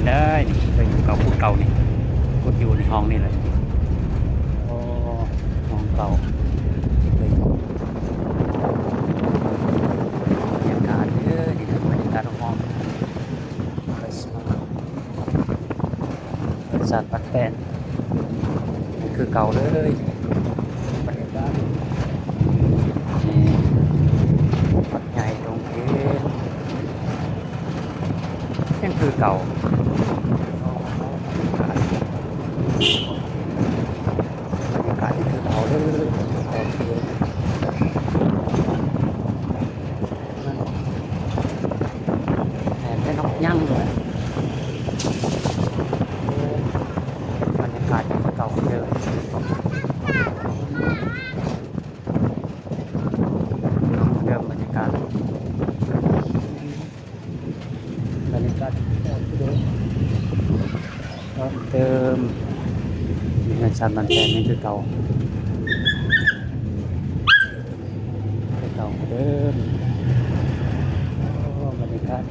ເດີ ນີ້ເຄີຍຢູ່ເກົ່າ ຄຸດເກົ່ານີ້ ຂຸດຢູ່ໃນຮ່ອງນີ້ແຫຼະ. ໂອ້ ຮ່ອງເກົ່າ ເຄີຍຢູ່. ບັນຍາກາດເດີ ນີ້ເດີ ບັນຍາກາດຮອບໆ ເຮືອນຊານບ້ານແປ້ນ ຍັງຄືເກົ່າເລີຍ. ບັນຍາກາດ ນີ້ ວັດໃຫຍ່ດົງເພນ ຍັງຄືເກົ່າ. ບັນຍາກາດຍັງຄືເກົ່າເລີຍ. ແມ່ນແຕ່ນອກຍັງແຫຼະ. ບັນຍາກາດຍັງຄືເກົ່າຄືເດີມ ເດີມບັນຍາກາດ. ບັນຍາກາດເກົ່າຄືເດີມ ເພີ່ມເຕີມ ມີເຮືອນຊານບ້ານແປ້ນຍັງຄືເກົ່າ ຄືເກົ່າຄືເດີມ. ໂອ້ ບັນຍາກາດ